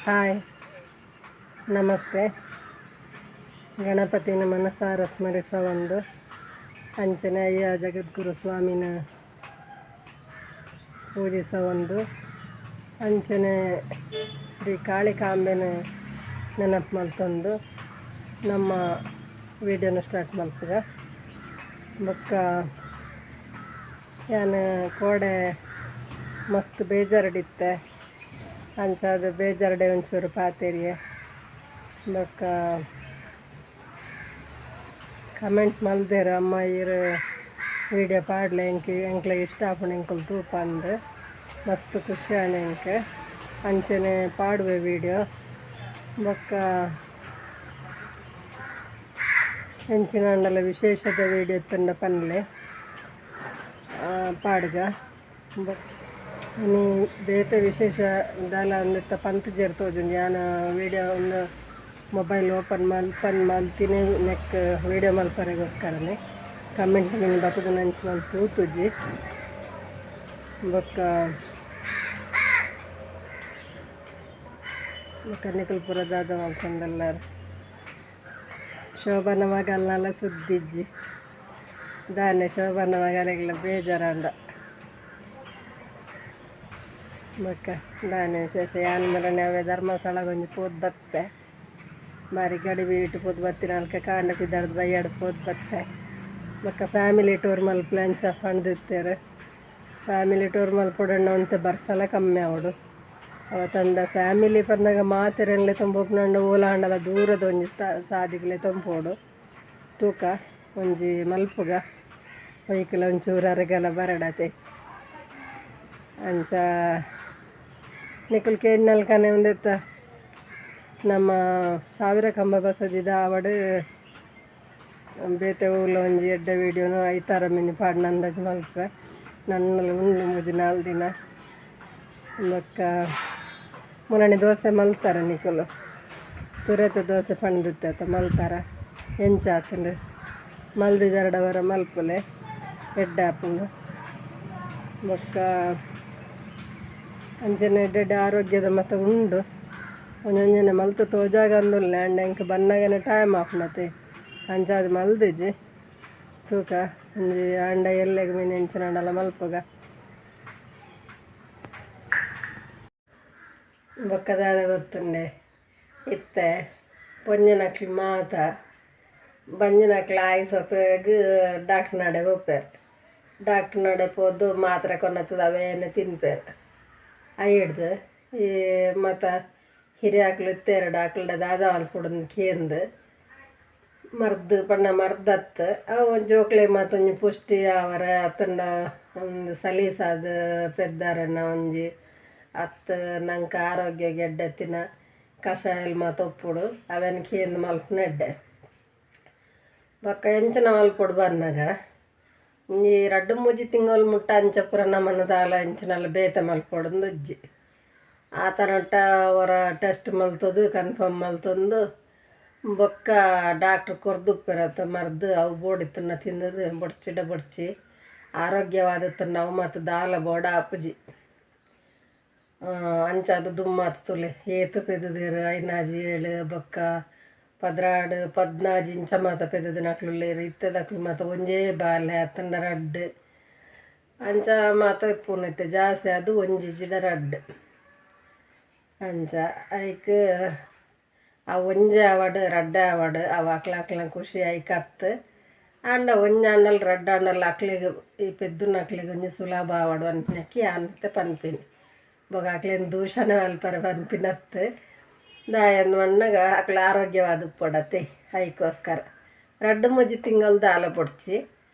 Hi namaste. ಗಣಪತಿನ ಮನಸಾರ ಸ್ಮರಿಸ ಒಂದು ಅಂಚನೆಯ ಜಗದ್ಗುರು ಸ್ವಾಮಿನ ಪೂಜಿಸ ಒಂದು ಅಂಚನೆ ಶ್ರೀ ಕಾಳಿಕಾಂಬೆನ ನೆನಪು ಮಲ್ತೊಂದು ನಮ್ಮ ವೀಡಿಯೋನ ಸ್ಟಾರ್ಟ್ ಮಲ್ಪುಗ. ಬೊಕ್ಕ ಯಾನ್ ಕೋಡೆ ಮಸ್ತ್ ಬೇಜಾರಡಿತ್ತೆ, ಅಂಚಾದ ಬೇಜಾರಡೆ ಒಂಚೂರು ಪಾತೆರಿಯೆ. ಬೊಕ್ಕ ಕಮೆಂಟ್ ಮಲ್ದೇರು ಅಮ್ಮ ಈರು ವೀಡಿಯೋ ಪಾಡ್ಲೆ ಎಂಕ್ ಎಂಕ್ಲೆಗ್ ಇಷ್ಟ ಆಪುಂಡು ಎಂಕುಲು ತೂಪ ಅಂದ್ ಮಸ್ತ್ ಖುಷಿ ಆಂಡ್ ಎಂಕ್. ಅಂಚನೆ ಪಾಡುವೆ ವೀಡಿಯೋ. ಬೊಕ್ಕ ಎಂಚಿನಾಂಡಲ ವಿಶೇಷದ ವೀಡಿಯೋ ಇತ್ತುಂಡ ಪನ್ಲೆ ಪಾಡ್ಗ. ಇನಿ ಬೇತೆ ವಿಶೇಷ ದಾಲ ಅಂದಿತ್ತ ಪಂತ್ ತೋಜುಂಡು. ಯಾನ್ ವೀಡಿಯೋ ಒಂದು ಮೊಬೈಲ್ ಓಪನ್ ಮಲ್ಪನ್ ಮಲ್ತಿನಿ ನೆಕ್ ವೀಡಿಯೋ ಮಲ್ಪರೆಗೋಸ್ಕರನೆ. ಕಮೆಂಟ್ ಮಿನಿ ಬತ್ತದ ನಂಚಿನ ತೂತುಜಿ. ಬೊಕ್ಕ ಬೊಕ್ಕ ನಿಕುಲು ಪೂರ ದಾದ ಮಲ್ತೊಂದುಲ್ಲೆರ್. ಶೋಭನ ಮಗಲ್ನಲ ಸುದ್ದಿಜ್ಜಿ ದಾನೆ ಶೋಭನ ಮಗಲೆಗ್ಲ ಬೇಜಾರಾಂಡ. ಬೊಕ್ಕ ದಾನೆ ವಿಶೇಷ ಯಾನ್ ಮರನೆ ಅವೇ ಧರ್ಮಸ್ಥಳಗೊಂಜಿ ಪೋದು ಬತ್ತೆ. ಬಾರಿ ಗಡಿಬಿಡಿಟ್ ಪೋದು ಬತ್ತಿನಲ್ಕ ಕಾಂಡ ಪಿದಾಡ್ದ್ ಬಯ್ಯಡ್ ಪೋದು ಬತ್ತೆ. ಬೊಕ್ಕ ಫ್ಯಾಮಿಲಿ ಟೂರ್ ಮಲ್ಪುಲೆ ಅಂಚ ಪಂಡ್ದಿತ್ತೆರ್. ಫ್ಯಾಮಿಲಿ ಟೂರ್ ಮಲ್ಪೊಡಂಡ ಒಂತೆ ಬರ್ಸಲ ಕಮ್ಮಿ ಆವೊಡು. ಅವತ್ತಂದ ಫ್ಯಾಮಿಲಿ ಪನ್ನಗ ಮಾತೆರೆನ್ಲ ಲೆತೊಂದು ಓಲ ಆಂಡಲ ದೂರದ ಒಂಜಿ ಸಾದಿಗ್ ಲೆತೊಂದು ಪೋವೊಡು. ತೂಕ ಒಂಜಿ ಮಲ್ಪುಗ ಒಯ್ಕುಲ ಒಂಚೂರು ಅರಗಲ ಬರಡತೆ. ಅಂಚ ನಿಕುಲು ಕೇಂಡ್ನಲ್ಕನೆ ಉಂದೆತ್ತ ನಮ್ಮ ಸಾವಿರ ಕಂಬ ಬಸದಿದ ಆವಡ್ ಬೇತೆ ಓಲ ಒಂಜಿ ಎಡ್ಡೆ ವೀಡಿಯೋನು ಐತಾರ ಮಿನಿ ಪಾಡ್ನ ಅಂದಾಜು ಮಲ್ಪುವೆ. ನನ್ನಲ್ ಉಂಡು ಮೂಜಿ ನಾಲ್ ದಿನ. ಬೊಕ್ಕ ಮುನಣಿ ದೋಸೆ ಮಲ್ತಾರ ನಿಕುಲು, ತುರೆತ ದೋಸೆ ಪಂಡ್ದಿತ್ತ ಮಲ್ತಾರ. ಎಂಚ ಆತುಂಡು ಮಲ್ದಿಜರಡವರ ಮಲ್ಪುಲೆ ಎಡ್ಡೆ ಆಪುಂಡು. ಬೊಕ್ಕ ಅಂಚನೆ ಎಡ್ಡೆ ಆರೋಗ್ಯದ ಮತ ಉಂಡು. ಒಂಜೊಂಜನೆ ಮಲ್ತು ತೋಜಾಗ ಅಂದುಲ್ಲೆ ಆಂಡ ಎಂಕ್ ಬನ್ನಗನೆ ಟೈಮ್ ಆಪುಂಡತೆ, ಅಂಚಾದ್ ಮಲ್ದಿಜಿ. ತೂಕ ಒಂಜಿ ಆಂಡ ಎಲ್ಲೆಗ್ ಮೀನ್ ಎಂಚಿನಾಂಡಲ ಮಲ್ಪುಗ. ಬೊಕ್ಕ ದಾದ ಗೊತ್ತುಂಡೆ, ಇತ್ತೆ ಪೊಂಜನಕ್ಲು ಮಾತ ಬಂಜಿನಕ್ಲು ಆಯಿಸತ್ಗ್ ಡಾಕ್ಟ್ರ್ ನಡೆ ಪೋಪೆರ್. ಡಾಕ್ಟ್ರ್ ನಡೆ ಪೋದು ಮಾತ್ರೆ ಕೊನತ್ತದ ಅವೇನೆ ತಿನ್ಪೆರ್. ಐಡ್ದ್ ಈ ಮಾತ ಹಿರಿಯಾಕ್ಲು ಇತ್ತೆರ್ ಅಕ್ಲ್ಡ ದಾದ ಮಲ್ಪೊಡುಂದು ಕೇಂದ್ ಮರ್ದ್ ಪಂಡ ಮರ್ದತ್ತ್ ಅವು ಜೋಕ್ಲೆಗ್ ಮಾತ ಒಂಜಿ ಪುಷ್ಟಿ ಆವರೆ ಅತ್ತಂಡ ಒಂದು ಸಲೀಸಾದ್ ಪೆದ್ದಾರನ ಒಂಜಿ ಅತ್ತ್ ನಂಕ್ ಆರೋಗ್ಯಗ್ ಎಡ್ಡೆತ್ತಿನ ಕಷಾಯಲ್ ಮಾತ ಉಪ್ಪುಡು ಅವೆನ್ ಕೇಂದ್ ಮಲ್ಪುನ ಎಡ್ಡೆ. ಬೊಕ್ಕ ಎಂಚಿನ ಮಲ್ಪೊಡು ಬನ್ನಗ ಒಂಜಿ ರಡ್ಡ್ ಮೂಜಿ ತಿಂಗೊಲು ಮುಟ್ಟ ಅಂಚ ಪೂರ ನಮನ ದಾಲ ಎಂಚಿನಲ ಬೇತೆ ಮಲ್ಪೊಡುಂದು ಇಜ್ಜಿ. ಆತನಟ್ಟ ಒರ ಟೆಸ್ಟ್ ಮಲ್ತೊದು ಕನ್ಫರ್ಮ್ ಮಲ್ತೊಂದು ಬೊಕ್ಕ ಡಾಕ್ಟ್ರ್ ಕೊರ್ದುಪ್ಪೆರತ್ತ ಮರ್ದ್ ಅವು ಬೋಡಿತ್ತುಂಡ ತಿಂದದು ಬೊಡ್ಚಿಡ ಬೊಡ್ಚಿ ಆರೋಗ್ಯವಾದಿತ್ತುಂಡ ಅವು ಮಾತ ದಾಲ ಬೋಡ ಆಪುಜಿ. ಅಂಚಾದ್ ದುಮ್ಮಾತ್ ತೂಲೆ ಏತ್ ಪೆದುದೆರ್ ಐನಾಜಿ ಏಳು ಬೊಕ್ಕ 12 14 ಇಂಚ ಮಾತ ಪೆದುದಿನಕ್ಲು ಉಲ್ಲೆರ್. ಇತ್ತೆದಕ್ಲು ಮಾತ ಒಂಜೇ ಬಾಲೆ ಅತ್ತಂಡ ರಡ್ಡ್ ಅಂಚ ಮಾತ ಇಪ್ಪುನು. ಇತ್ತೆ ಜಾಸ್ತಿ ಆದ್ ಒಂಜಿ ಇಜ್ಜಿಡ ರಡ್ಡ್ ಅಂಚ. ಐಕ್ ಆ ಒಂಜೆ ಆವಡ್ ರಡ್ಡೆ ಆವಡ್ ಅವು ಅಕ್ಲ ಖುಷಿ ಐಕ್ ಅತ್ತ್. ಆಂಡ ಒಂಜಾಂಡಲ ರಡ್ಡ್ ಆಂಡಲ ಅಕ್ಲೆಗ್ ಈ ಪೆದ್ದುನಕ್ಲೆಗ್ ಒಂಜಿ ಸುಲಭ ಆವಡ್ ಪನ್ಪಿನಕ್ಕೆ ಯಾನ್ ಇತ್ತೆ ಪನ್ಪಿನಿ. ಬೊಕ ಅಕ್ಲೆನ್ ದೂಷಣೆ ಮಲ್ಪರೆ ಪನ್ಪಿನತ್ತ್. ದಾಯೆಂದ್ ಪನ್ನಗ ಅಕ್ಲು ಆರೋಗ್ಯವಾದ್ ಉಪ್ಪೊಡತ್ತೆ ಐಕೋಸ್ಕರ. ರಡ್ಡ್ ಮೂಜಿ ತಿಂಗೊಲು ದಾಲ ಬೊಡ್ಚಿ.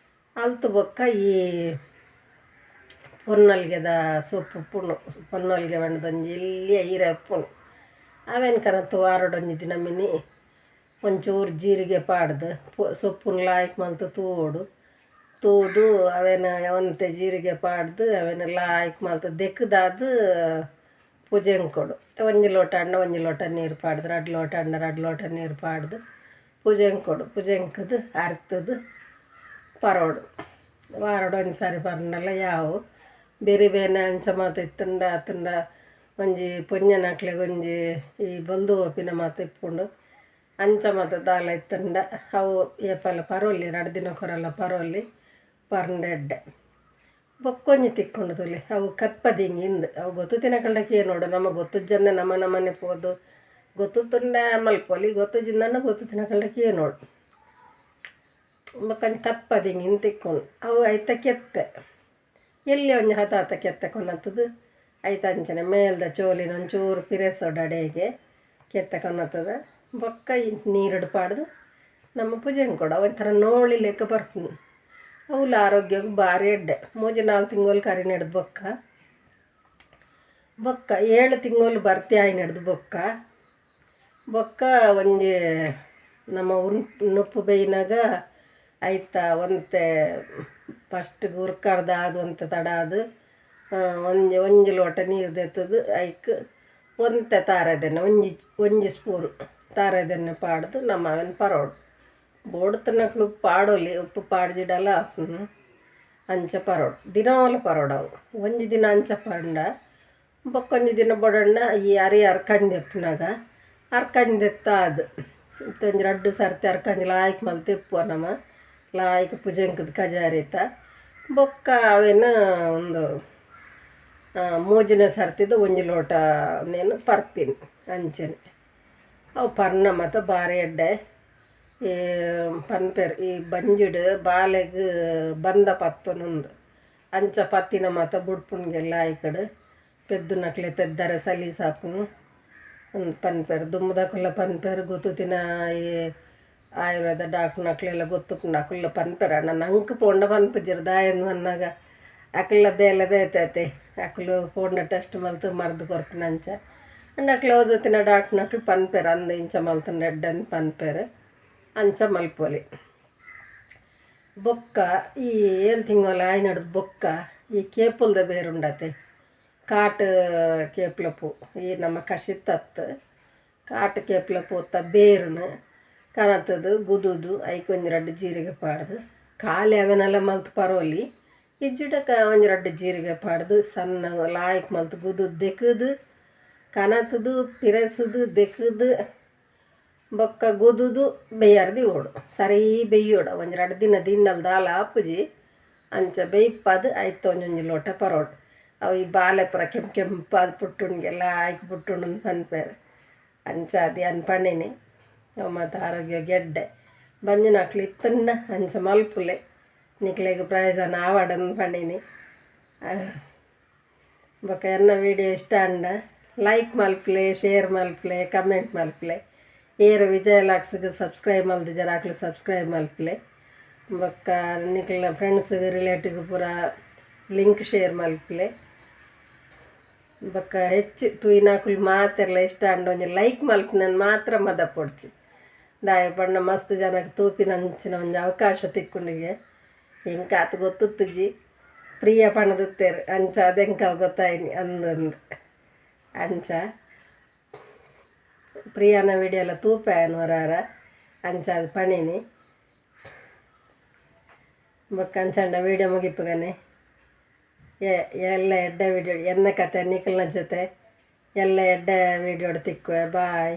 ಅಲ್ತ್ ಬೊಕ್ಕ ಈ ಪೊನ್ನಲ್ಗೆದ ಸೊಪ್ಪು ಉಪ್ಪುಂಡು, ಪೊನ್ನಲ್ಗೆ ಪಂಡ್ದ್ ಒಂಜಿ ಎಲ್ಯ ಇರೆ ಉಪ್ಪುಂಡು. ಅವೆನ್ ಕನತ್ ವಾರಡೊಂಜಿ ದಿನ ಮಿನಿ ಒಂಚೂರು ಜೀರಿಗೆ ಪಾಡ್ದ್ ಸೊಪ್ಪುನು ಲಾಯ್ಕ್ ಮಲ್ತ್ ತೂವೊಡು. ತೂದು ಅವೆನ್ ಒಂತೆ ಜೀರಿಗೆ ಪಾಡ್ದ್ ಅವೆನ್ ಲಾಯ್ಕ್ ಮಲ್ತ್ ದೆಕ್ಕ್ದಾದ್ ಪೂಜೆಂಕೊಡು. ಒಂಜಿ ಲೋಟ ಆಂಡ ಒಂಜಿ ಲೋಟ ನೀರು ಪಾಡ್ದ್, ರಡ್ಡ್ ಲೋಟ ಆಂಡ ರಡ್ಡ್ ಲೋಟ ನೀರು ಪಾಡ್ದ್ ಪೂಜೆಂಕೊಡು. ಪೂಜೆಂಕುದು ಅರ್ತುದು ಪರೋಡು. ವಾರಡ್ ಒಂಜಿ ಸಾರಿ ಪರ್ಂಡಲ ಯಾವು. ಬೆರಿ ಬೇನೆ ಅಂಚ ಮಾತ ಇತ್ತುಂಡ ಅತ್ತಂಡ ಒಂಜಿ ಪೊಂಜನಕ್ಲೆಗ್ ಒಂಜಿ ಈ ಬೊಲ್ದು ಪೋಪಿನ ಮಾತ ಇಪ್ಪುಂಡು ಅಂಚ ಮಾತ ದಾಲ ಇತ್ತುಂಡ ಅವು ಏಪಲ ಪರೋಲಿ ರಡ್ಡ್ ದಿನಕ್ಕೊರಲ ಪರೋಲಿ ಪರ್ಂಡ ಎಡ್ಡೆ. ಬೊಕ್ಕೊಂಜಿ ತಿಕ್ಕುಂಡು ತೂಲೆ ಅವು ಕತ್ಪದಿಂಗಿ ಇಂದ್ ಅವು ಗೊತ್ತುತ್ತಿನಕಲ್ಡ ಕೇನೋಡು ನಮ ಗೊತ್ತುಜ್ಜಂದೆ ನಮ ನಮನೆ ಪೋದು ಗೊತ್ತುತ್ತುಂಡ ಮಲ್ಪೊಲಿ ಗೊತ್ತುಜ್ಜಿಂದನ ಗೊತ್ತುತ್ತಿನಕಲ್ಡ ಕೇನೋಡು. ಬೊಕ್ಕೊಂಜಿ ಕತ್ಪದಿಂಗಿ ಇಂದ್ ತಿಕ್ಕುಂಡು ಅವು ಐತ ಕೆತ್ತೆ ಎಲ್ಲಿ ಒಂಜಿ ಹತಾತ ಕೆತ್ತೆ ಕೊನತ್ತದು ಐತ ಅಂಚನೆ ಮೇಲ್ದ ಚೋಲಿನ ಒಂಚೂರು ಪಿರೆಸೋಡು ಅಡೆಗೆ ಕೆತ್ತೆ ಕೊನತ್ತದ ಬೊಕ್ಕ ಈ ನೀರುಡು ಪಾಡ್ದು ನಮ್ಮ ಪೂಜೆಂಗ್ ಕೊಡು ಒಂಥರ ನೋಳಿ ಲೆಕ್ಕ ಬರ್ಪುಂಡು. ಅವುಲ ಆರೋಗ್ಯಗ್ ಭಾರಿ ಎಡ್ಡೆ. 3-4 ತಿಂಗಳು ಕರಿ ನೆಡ್ದು ಬೊಕ್ಕ ಬೊಕ್ಕ 7 ತಿಂಗಳು ಬರ್ತಿ ಆಯಿ ನೆಡ್ದು ಬೊಕ್ಕ ಬೊಕ್ಕ ಒಂಜಿ ನಮ್ಮ ನುಪ್ಪು ಬೇಯ್ನಾಗ ಐತ ಒಂತೆ ಫಸ್ಟ್ ಉರ್ಕರ್ದ ಆದ್ ಒಂತೆ ತಡ ಆದ್ ಒಂಜಿ ಒಂಜಿ ಲೋಟ ನೀರು ದೆತ್ತದು ಐಕ್ ಒಂತೆ ತಾರೆದೆಣ್ಣೆ ಒಂಜಿ ಒಂಜಿ ಸ್ಪೂನ್ ತಾರೆದೆಣ್ಣೆ ಪಾಡ್ದು ನಮ್ಮ ಅವೆನ್ ಪರೋಡು. ಬೋಡ್ತನಕ್ಲು ಪಾಡೊಲಿ ಉಪ್ಪು ಪಾಡ್ಜಿಡಲ ಅಂಚ ಪರೋಡು ದಿನಾಲ ಪರೋಡು ಅವು. ಒಂಜಿ ದಿನ ಅಂಚ ಪಂಡ ಬೊಕ್ಕೊಂಜಿ ದಿನ ಬೊಡಣ್ಣ ಈ ಅರಿ ಅರ್ಕಂಜಿ ದೆಪ್ಪುನಗ ಅರ್ಕಂಜಿ ದೆತ್ತಾದ್ ಇತ್ತೆ ಒಂಜಿ ರಡ್ಡ್ ಸರ್ತಿ ಅರ್ಕಂಜಿ ಲಾಯ್ಕ್ ಮಲ್ತ್ ಇಪ್ಪುವ ನಮ ಲಾಯ್ಕ್ ಪುಜೆಂಕದ ಕಜಾರಿತ ಬೊಕ್ಕ ಅವೆನ್ ಉಂದು ಮೂಜಿನ ಸರ್ತಿದ ಒಂಜಿ ಲೋಟ ನೇನು ಪರ್ಪಿನಿ ಅಂಚನೆ. ಅವು ಪರ್ನ ಮಾತ ಭಾರಿ ಎಡ್ಡೆ. ಈ ಪನ್ಪೆರ್ ಈ ಬಂಜಿಡ್ ಬಾಲೆಗ್ ಬಂದ ಪತ್ತೊನುಂದು ಅಂಚ ಪತ್ತಿನ ಮಾತ ಬುಡ್ಪುನ್ಗೆಲ್ಲ ಲಾಯ್ಕಡ್ ಪೆದ್ದುನಕ್ಲೆ ಪೆದ್ದರೆ ಸಲೀಸಾಪುನು ಅಂದ್ ಪನ್ಪೆರ್. ದುಂಬುದಕುಲ್ಲ ಪನ್ಪೆರ್ ಗೊತ್ತುತ್ತಿನ ಈ ಆಯುರ್ವೇದ ಡಾಕ್ಟ್ರ್ನಕ್ಲೆಲ್ಲ ಗೊತ್ತುಪ್ಪುಂಡು ಅಕುಲ್ಲ ಪನ್ಪೆರ್. ಆಂಡ ನಂಕ್ ಪೋಂಡ ಪನ್ಪುಜೆರ್ ದಾಯೆಂದ್ ಪನ್ನಗ ಅಕಲ್ನ ಬೇಲೆ ಬೇತೆ ಅತೆ ಅಕುಲು ಪೋಂಡ ಟೆಸ್ಟ್ ಮಲ್ತ್ ಮರ್ದ್ ಕೊರ್ಪಿನ ಅಂಚ. ಆಂಡ ಕ್ಲೋಸ್ ಇತ್ತಿನ ಡಾಕ್ಟ್ರ್ನಕ್ಲು ಪನ್ಪೆರ್ ಅಂದ್ ಇಂಚ ಮಲ್ತುಂಡ ಎಡ್ಡೆ ಅಂದ್ ಪನ್ಪೆರ್ ಅಂಚ ಮಲ್ಪೊಲಿ. ಬೊಕ್ಕ ಈ 7 ತಿಂಗಳು ಆಯಿನಡ್ದು ಬೊಕ್ಕ ಈ ಕೇಪುಲ್ದ ಬೇರುಂಡತೆ ಕಾಟ್ ಕೇಪ್ಲ ಪೂ ಈ ನಮ್ಮ ಕಷಿತ್ತತ್ತು ಕಾಟ್ ಕೇಪ್ಲ ಪೂತ ಬೇರುನು ಕನತದು ಗುದುದು ಐಕ್ ಒಂಜಿ ರಡ್ಡ್ ಜೀರಿಗೆ ಪಾಡ್ದು ಖಾಲಿ ಅವೆನೆಲ್ಲ ಮಲ್ತ್ ಪರೋಲಿ ಇಜ್ಜಿಡ ಒಂಜಿ ರಡ್ಡ್ ಜೀರಿಗೆ ಪಾಡ್ದು ಸಣ್ಣ ಲಾಯ್ಕ್ ಮಲ್ತ್ ಗುದುದು ದೆಕ್ಕುದು ಕನತದು ಪಿರೆಸುದು ದೆಕ್ಕುದು ಬೊಕ್ಕ ಗುದುದು ಬೇಯಾರ ದೀವೊಡು ಸರಿ ಬೇಯೋಡು ಒಂಜಿ ರಡ್ಡ್ ದಿನ ದಿನ್ನಲ್ ದಾಲ ಆಪುಜಿ ಅಂಚ ಬೇಯ್ಪಾದ್ ಐತ ಒಂಜೊಂಜಿ ಲೋಟ ಪರೋಡು. ಅವು ಈ ಬಾಲೆ ಪೂರ ಕೆಂಪು ಕೆಂಪಾದ್ ಪುಟ್ಟುಂಡುಗೆಲ್ಲ ಆಯ್ಕ್ ಪುಟ್ಟುಂಡು ಪನ್ಪೆರ್ ಅಂಚ ಅದು ಯಾನ್ ಪಂಡಿನಿ. ಅವು ಮಾತ ಆರೋಗ್ಯಗ್ ಎಡ್ಡೆ. ಬಂಜಿನಕ್ಲು ಇತ್ತುಂಡ ಅಂಚ ಮಲ್ಪುಲೆ ನಿಕ್ಲೆಗ್ ಪ್ರಯೋಜನ ಆವಡಂದ್ ಪಂಡಿನಿ. ಬೊಕ್ಕ ಎನ್ನ ವೀಡಿಯೋ ಇಷ್ಟ ಆಂಡ ಲೈಕ್ ಮಲ್ಪುಲೆ, ಶೇರ್ ಮಲ್ಪುಲೆ, ಕಮೆಂಟ್ ಮಲ್ಪುಲೆ. ಏರು ವಿಜಯ ಲಾಕ್ಸ್ಗ್ ಸಬ್ಸ್ಕ್ರೈಬ್ ಮಲ್ದಿಜೆರ್ ಅಕ್ಲು ಸಬ್ಸ್ಕ್ರೈಬ್ ಮಲ್ಪುಲೆ. ಬೊಕ್ಕ ನಿಕ್ಲೆನ ಫ್ರೆಂಡ್ಸ್ ರಿಲೇಟಿವ್ ಪೂರ ಲಿಂಕ್ ಶೇರ್ ಮಲ್ಪುಲೆ. ಬೊಕ್ಕ ಹೆಚ್ಚು ತೂಯಿನಕುಲು ಮಾತೆರ್ಲ ಇಷ್ಟ ಆಂಡ ಒಂಜಿ ಲೈಕ್ ಮಲ್ಪುನನ್ ಮಾತ್ರ ಮದಪೊಡ್ಚಿ. ದಾಯೆ ಪಂಡ ಮಸ್ತ್ ಜನಕ್ ತೂಪಿನಂಚಿನ ಒಂಜಿ ಅವಕಾಶ ತಿಕ್ಕುಂಡಿಗೆ ಎಂಕ್ ಆತ್ ಗೊತ್ತುತ್ತುಜಿ ಪ್ರಿಯ ಪಂಡ್ದಿತ್ತೆರ್ ಅಂಚ ಅದೆಂಕ್ ಅವು ಗೊತ್ತಾಯಿನಿ ಅಂದಂದು ಅಂಚ ಪ್ರಿಯಾನ ವಿಡಿಯೋ ಎಲ್ಲ ತೂಪೆ ಯಾನ್ ಒರಾರ ಅಂಚ ಅದು ಪಣಿನಿ. ಬೊಕ್ಕ ಅಂಚಂಡ ವೀಡಿಯೋ ಮುಗಿಪುಗನೆ ಎಲ್ಲ ಎಡ್ಡೆ ವೀಡಿಯೋ ಎನ್ನ ಕತೆ ನಿಕಲ್ನ ಜೊತೆ ಎಲ್ಲ ಎಡ್ಡೆ ವೀಡಿಯೋಡ್ ತಿಕ್ಕುವೆ. ಬಾಯ್.